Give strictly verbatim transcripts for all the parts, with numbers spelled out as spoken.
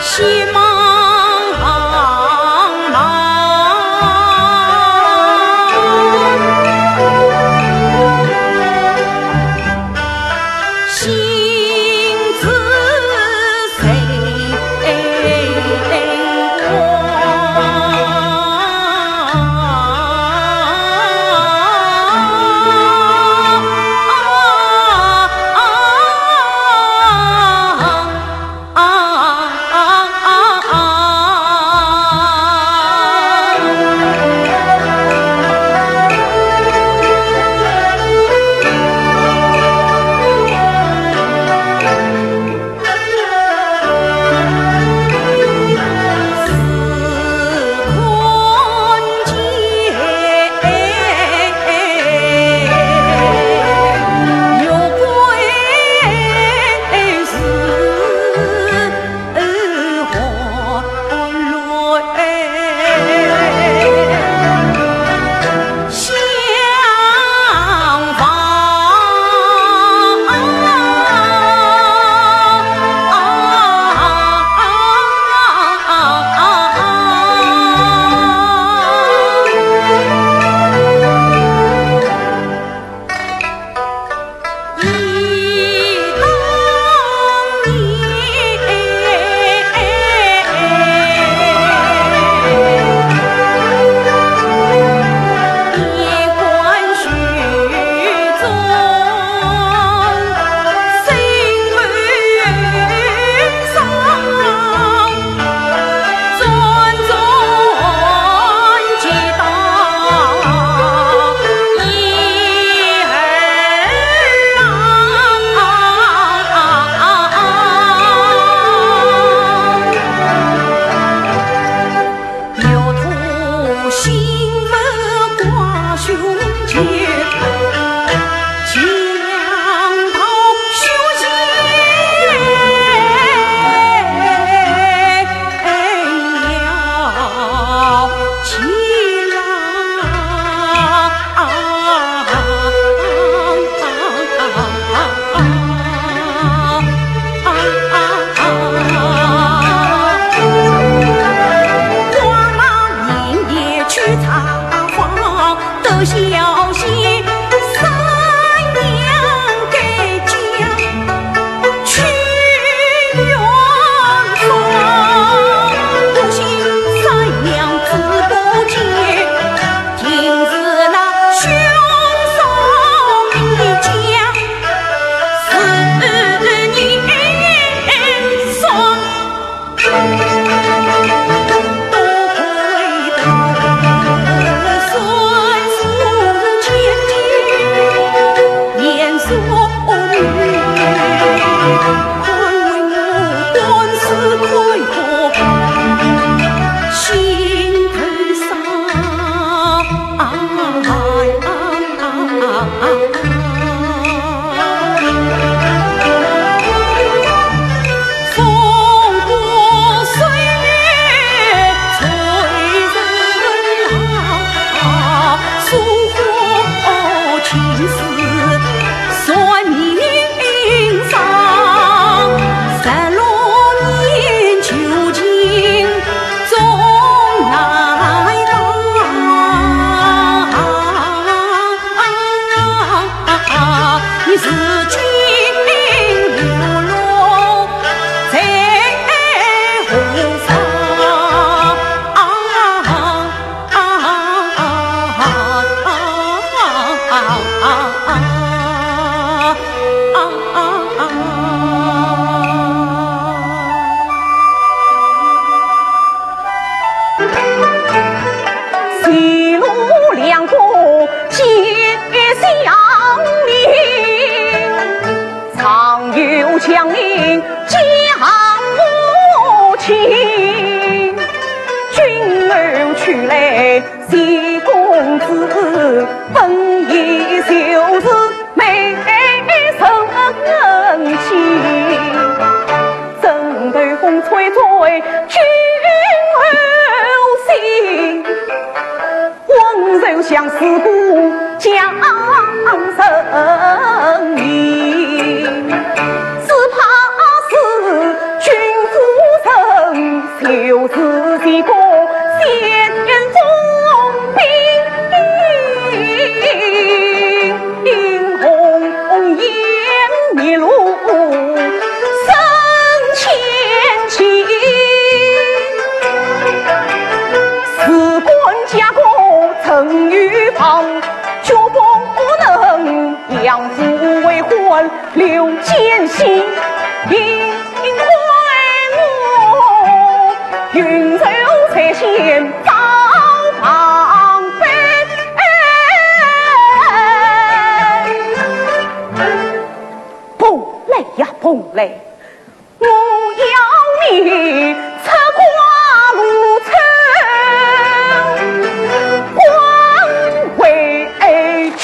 茫茫，心似水光。就是这个仙人掌兵，红颜一路胜千骑。士官加个陈玉房，脚步能杨府为患。 刘建新，幸亏我运筹在先，早防备。蓬莱呀，蓬莱，我要你出瓜路走，关外去。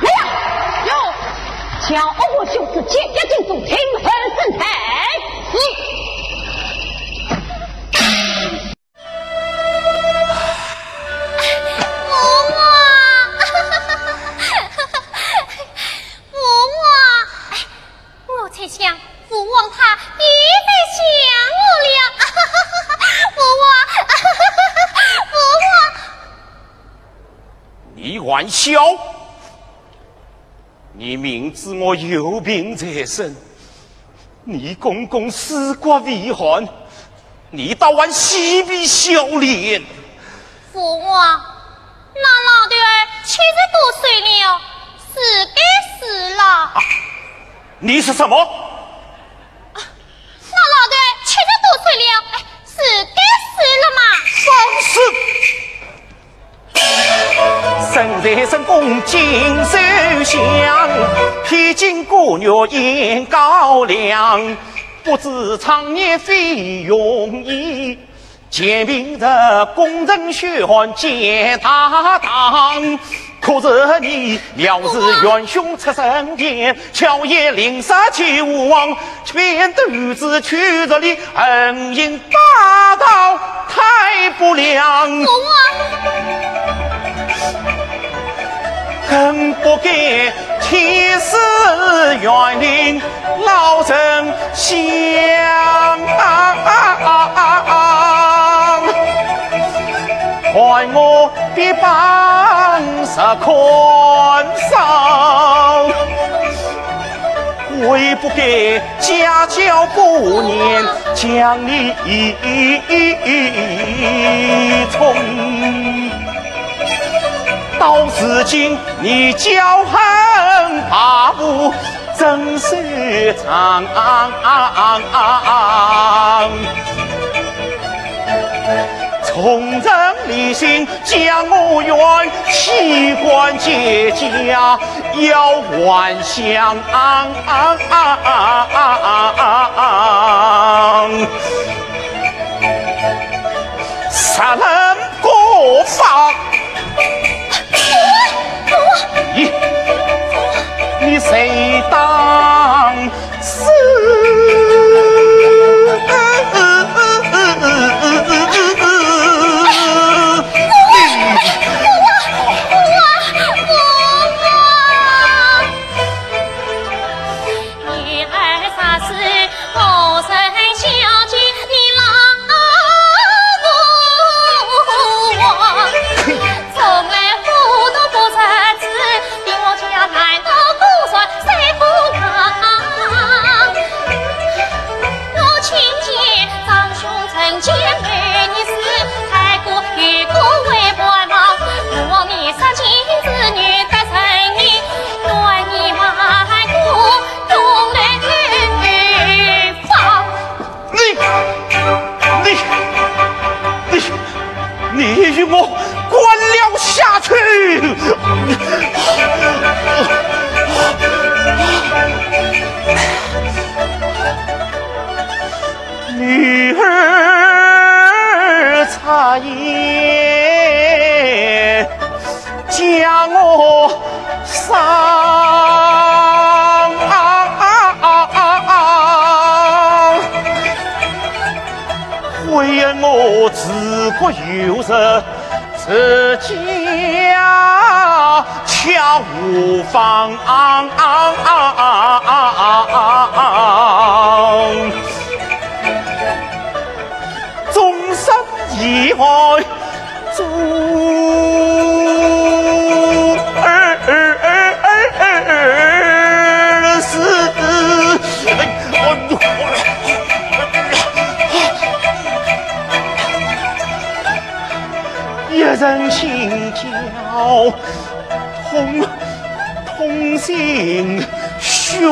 哎呀，哟，叫我兄弟解决进度，听候审裁。是。父王，父王，哎， 我在想，父王他也在想我了。父王，父王。你还小，你明知我有病在身，你公公尸骨未寒，你倒还嬉皮笑脸。父王， 那老头儿七十多岁了，是该死了。啊，你说什么？啊，那老头儿七十多岁了，哎，是该死了嘛。放肆！不知常言非容易，前明日功成血汗见大唐。可是你料是元凶出生前，巧言令色欺吾王，便得与子去这里，恩因大道太不良。父王，更不该气死园林 老丞相，看我别帮着看上，悔不该家教不严，将你宠。到如今你骄横跋扈， 真是长。从人理性将我冤，岂敢解家要还乡。杀人 国法。你，你谁当是？你，你，你与我滚了下去！女儿插言， 将我伤。悔恨我治国有日，治家却无方。终身遗害 做儿子，哎呦，一人心焦痛，痛心胸。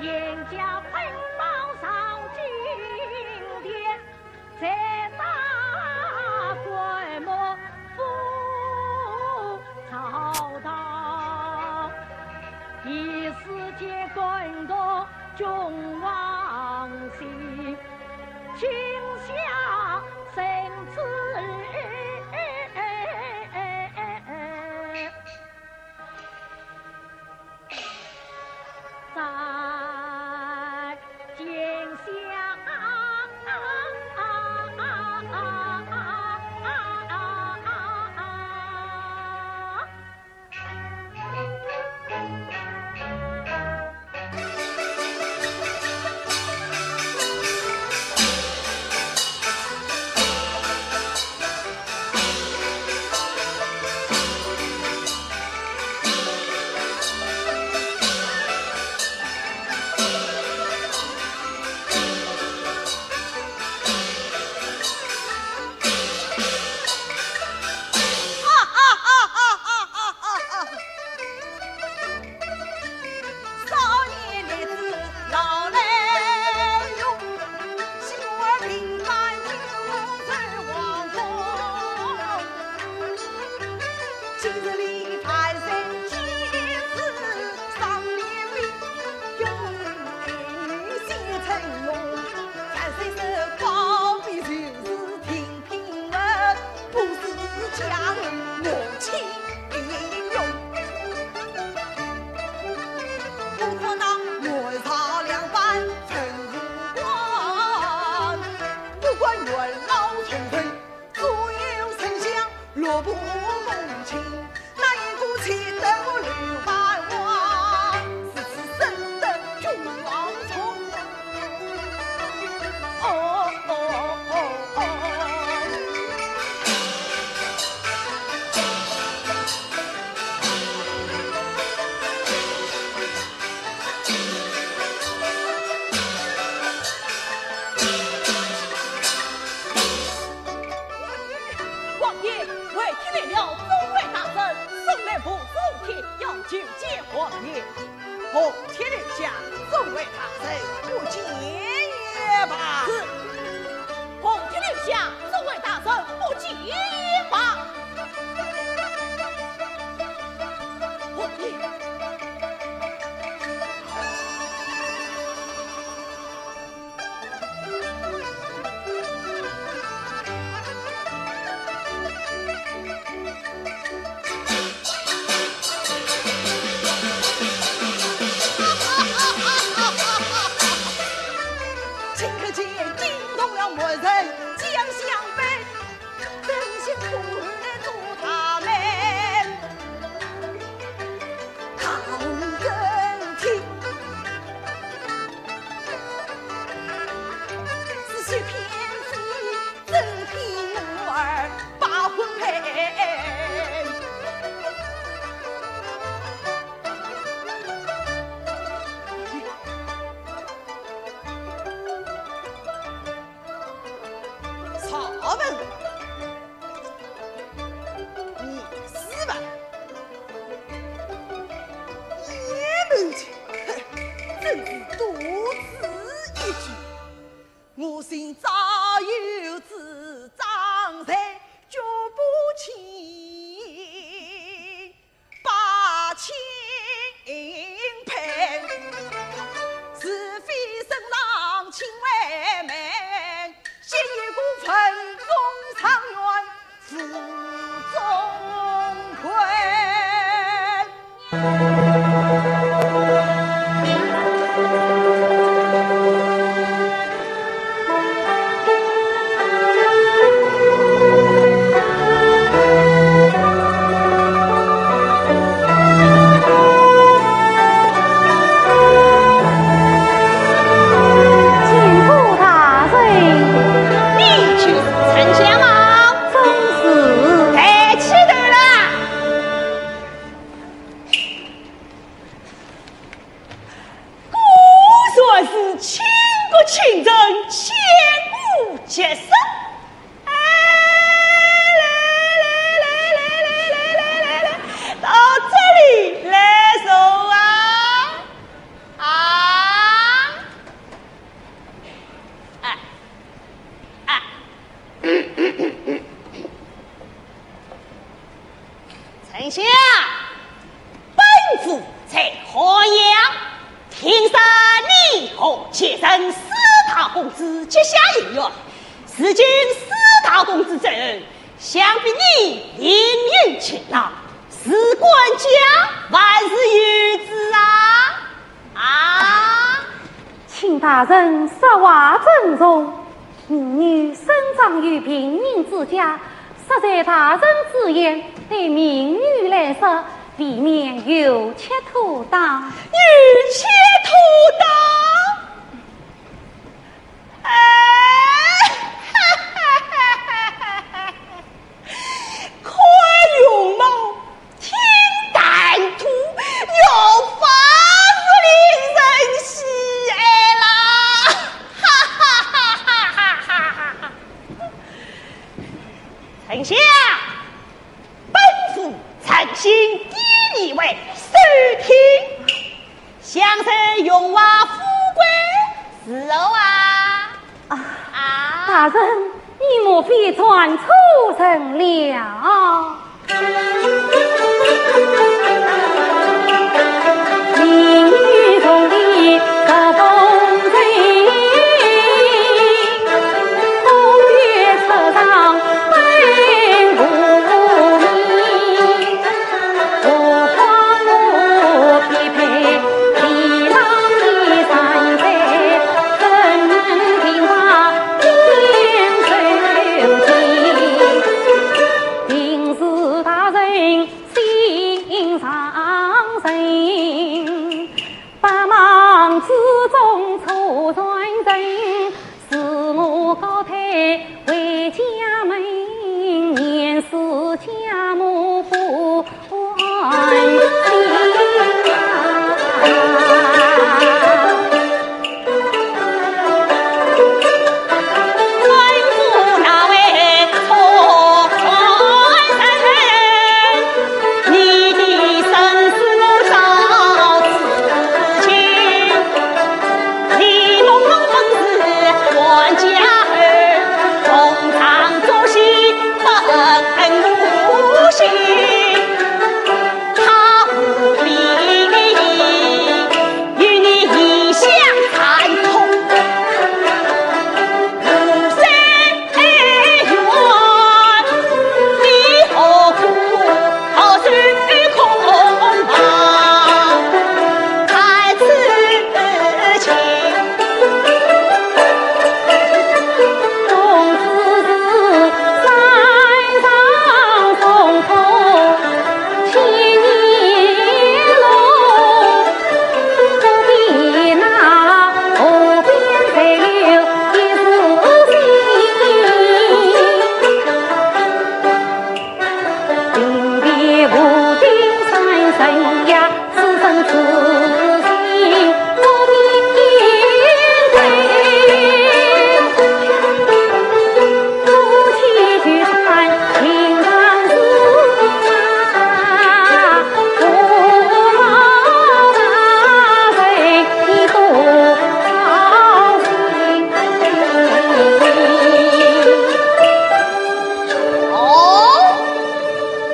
严家本堡上金殿，再打官府赴朝堂。一时间感动众王心，今下圣旨 在殿下。少年来自老来用，喜儿平凡进入这王宫。今日里凡人皆是赏脸面，有些成功，凡事是高明，就是听 平儿不是讲我情用，不可当元朝两班文武官，不管元老重臣，左右丞相，落魄公卿， 哪一个气得我流满王，是此生得君王宠。哦，哦，哦，哦。王爷，回天来了，众位大人送来无数天，要求见王爷。 奉天令下，众位大人不见也罢。是。奉天令下，众位大人不见也罢。王爷。 顷刻间惊动了末人将相陪，真心苦来做他们唐人听。是谁偏非 真替我儿把婚配。上文，你是吧？也没情，哼，真是多此一举。 我心早有主张，谁举不起把亲配，是非升上亲为媒，先有个文武状元 请过大人。你就是丞相吗？正是。抬起头来。果然是倾国倾城，千古绝色。哎，来来来来来来来来来来，到这里来坐啊！啊，子结下姻缘，如今四大公子之后，想必你另有情郎，是官家还是游子啊？啊？请大人说话尊重，民女生长于贫民之家，实在大人之言，对民女来说，未免有欠妥当。有欠妥当？ 哎，看容貌，听谈吐，越发是令人喜爱啦！哈哈哈哈哈哈！丞相，本府诚心第一位收听。 享受荣华富贵时候啊！啊，啊，大人，你莫非传错人了？哦，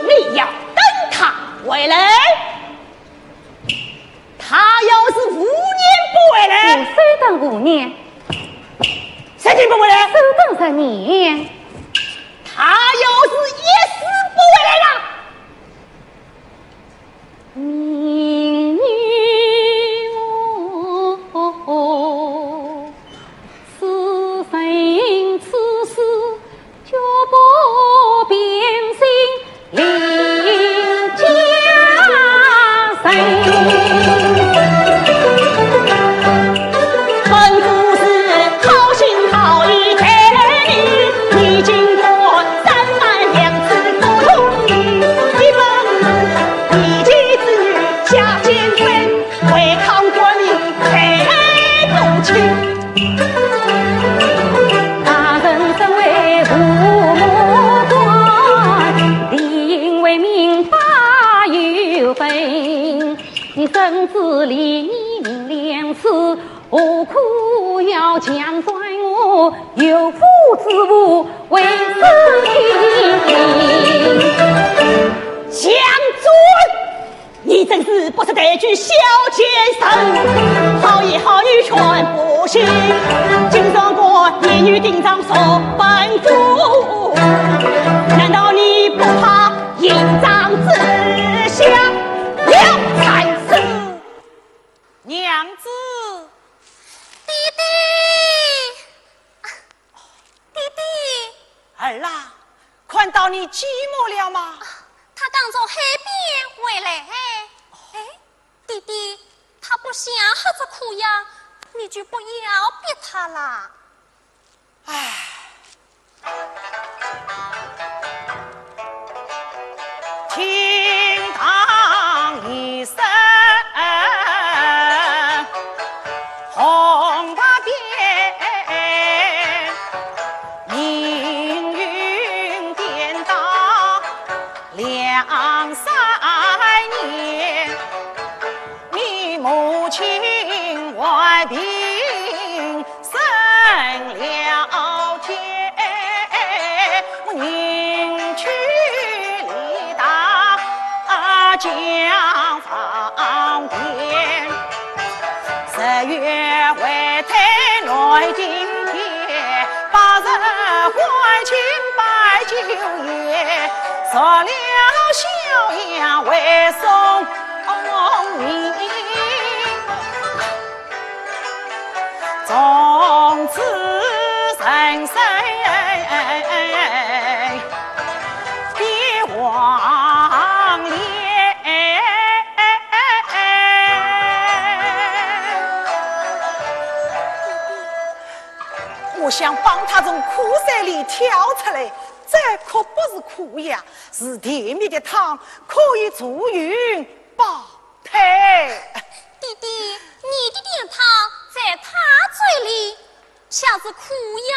你要等他回来？他要是五年不回来？我休等五年。十年不回来？休等十年。他要是一世不回来呢？ 民女哦，此生此世，绝不变心离家人。本府是好心好意待你，你竟敢三番两次不同意，一本 一介子女下贱人，违抗官命，罪不轻。大人身为父母官，理应为民把忧分。你深知礼义明两字， 何苦要强占我有妇之夫为私情？强占！你真是不识抬举小贱人！好言好语全不信，竟然定当受本主，难道你不怕营帐之下有惨事？娘子。爹爹，啊，爹爹。儿啊，看到你继母了吗？啊，她刚从海边回来。哎，爹爹，她不想喝这苦药，你就不要逼她啦。 唉。厅堂一声红八边，命运颠倒两三年。 你母亲患病升了天，我人去理大家方便。十月怀胎来顶天，八十欢庆摆酒宴，食了小羊回送 功名，从此人生变黄脸。我想帮她从苦海里跳出来，这可不是苦呀，是甜蜜的汤，可以助孕保 胎。爹爹，你的甜汤在他嘴里像是苦药。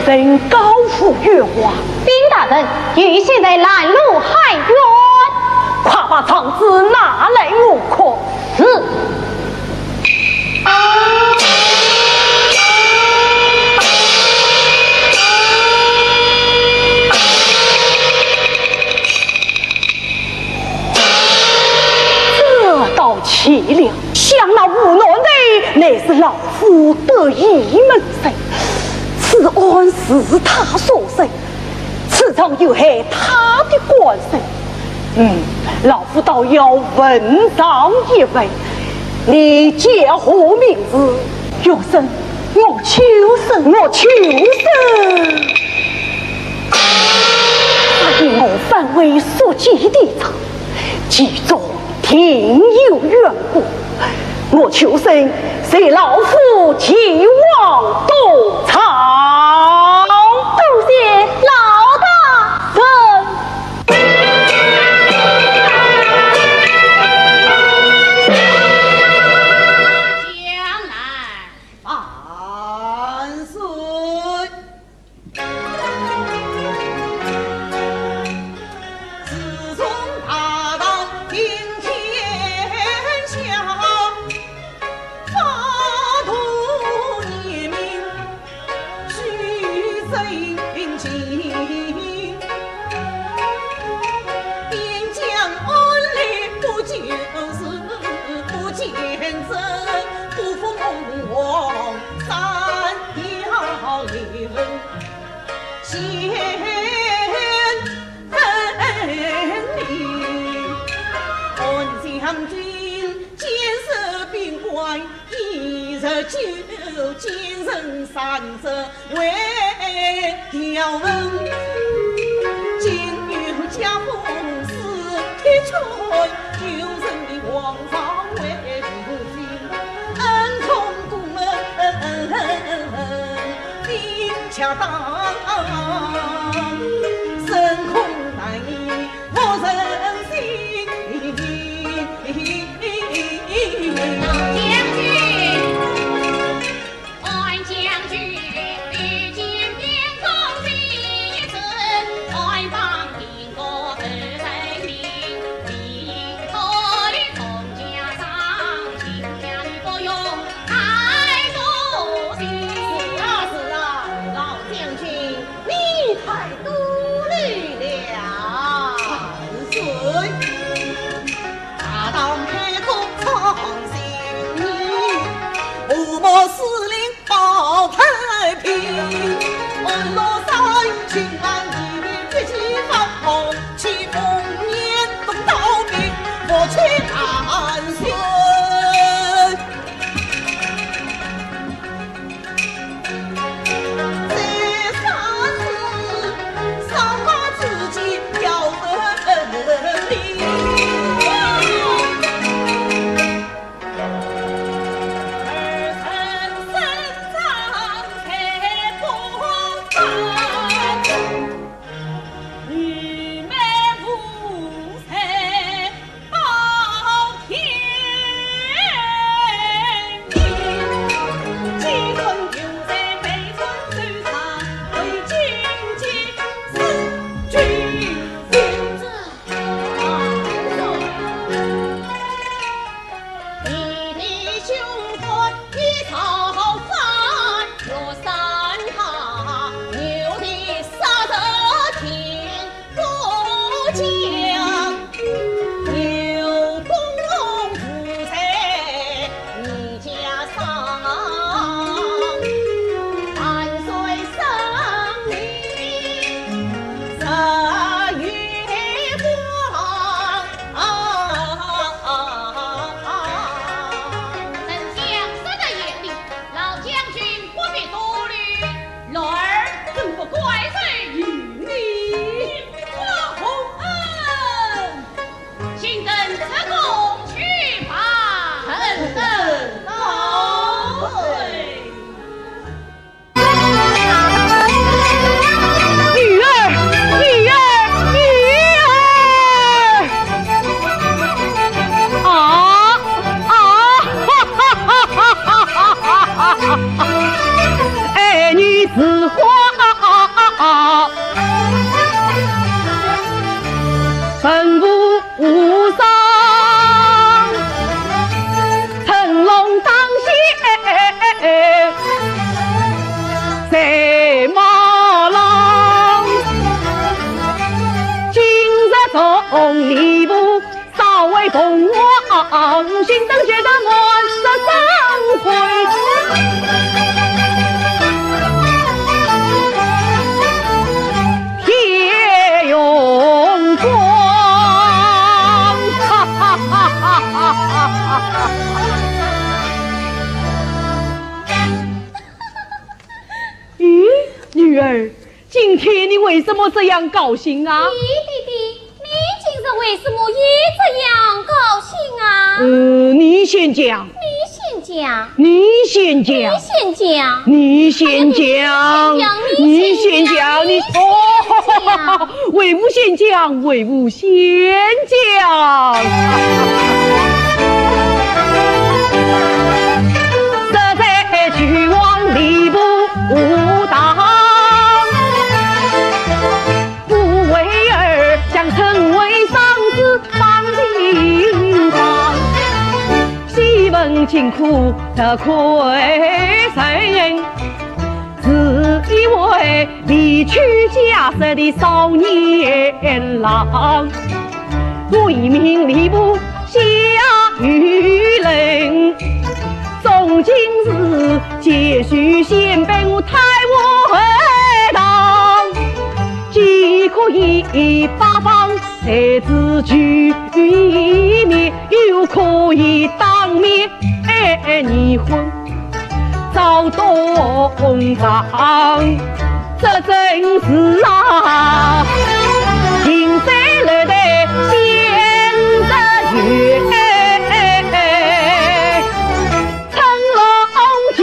臣告诉冤枉。禀大人，有一些人拦路喊冤。快把状纸拿来我看。是。这倒奇了，想那吴南台乃是老夫得意门生，此案是他所生，此状有害他的官声。嗯，老夫倒要问上一问，你叫何名字？学生，我秋生。我秋生。 他因我反为宿介的罪，其中定有缘故。我秋生随老夫前往督察。多谢老大人。江南万岁。 是啊，是啊，老将军，你太多虑了。万岁。礼部，少尉同往，新登学的满十三回。铁用光。哈哈哈哈哈哈！咦，女儿， 今天你为什么这样高兴啊？咦，爹爹，你今日为什么也这样高兴啊？呃，你先讲。你先讲。你先讲。你先讲。你先讲。你先讲。你先讲。你，哦，为父先讲，为父先讲。实在去往礼部 武当，不为儿想成为双子方定方，昔闻辛苦得贵人，自以为离去家室的少年郎。 为民礼部下愚人，从今日继续先辈我太和堂，既可以八方才子聚一面，又可以当面 哎，你婚早动当，这真是啊，近水楼台先得月，乘龙辇旋。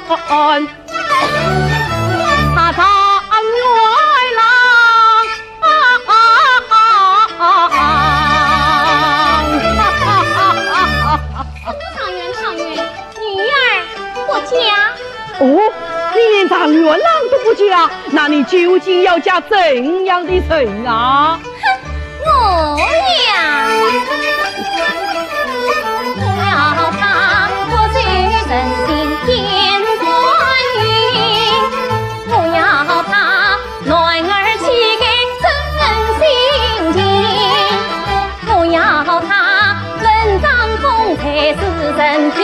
啊，状元郎，啊，啊，啊，啊，啊。什么状元，状元？女儿不嫁。哦，你连状元郎都不嫁，那你究竟要嫁怎样的人啊？ 哼，我呀，我要她不求人间天上云，我要她男儿膝盖真心情，我要她文章风才是人品，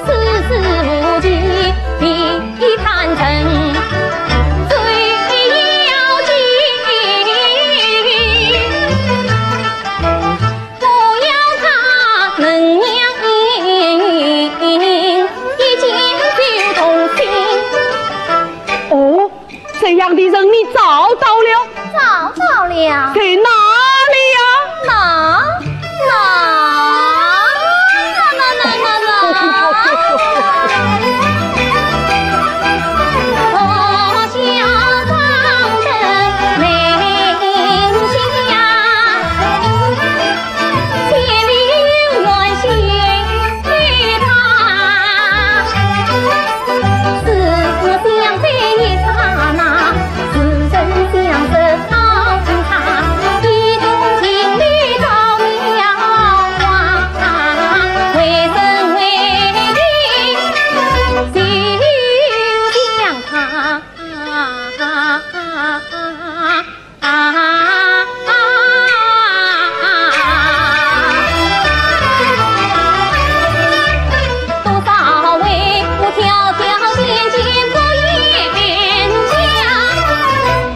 事事无奇，比潘珍最要紧。 不要她能娘一见就动心。哦，这样的人你找到了？找到了。在哪里呀？哪？哪？哪？哪？哪？哪？哪？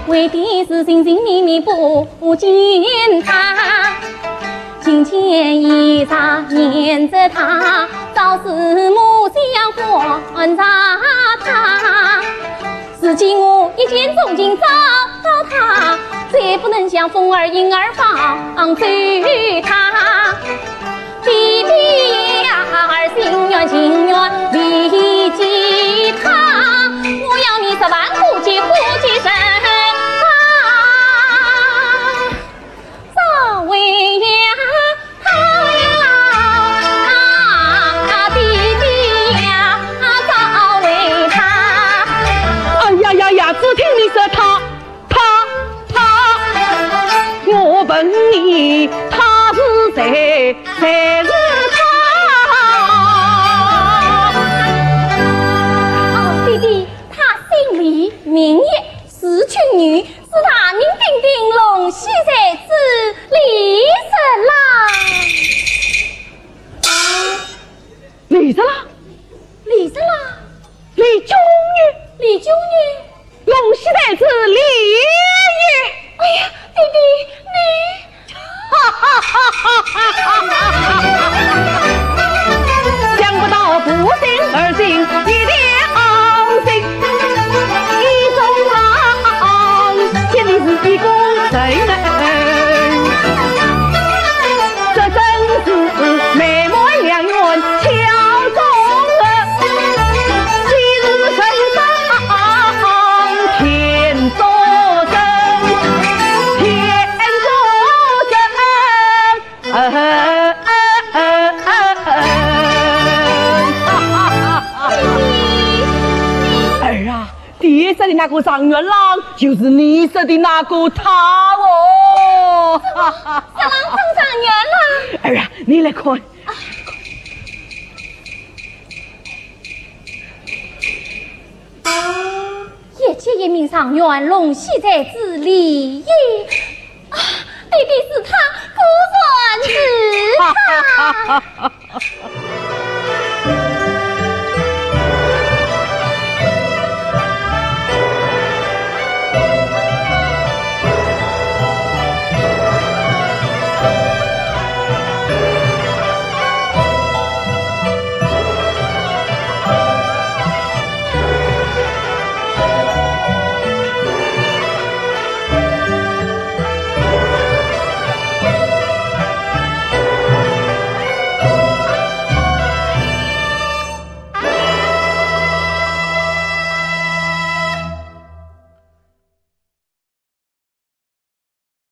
为的是寻寻觅觅不见她，情牵意挂念着她，朝思暮想观察她。如今我一见钟情找到她，再不能像风儿影儿放走她。 爹爹呀，儿心愿情愿理解她，我要你十万个结果结成啊，早为呀，她呀，爹爹呀，早为她。哎呀呀呀，只听你说她， 她，她，我问你，她是谁？谁是她？哦，爹爹，她姓李，名叶，是处女，是大名鼎鼎龙须在说的那个状元郎，就是你说的那个他哦。什么？真状元郎？儿啊，你来看。一见一面，状元龙喜在此，礼也。啊，必定是他，果然是他。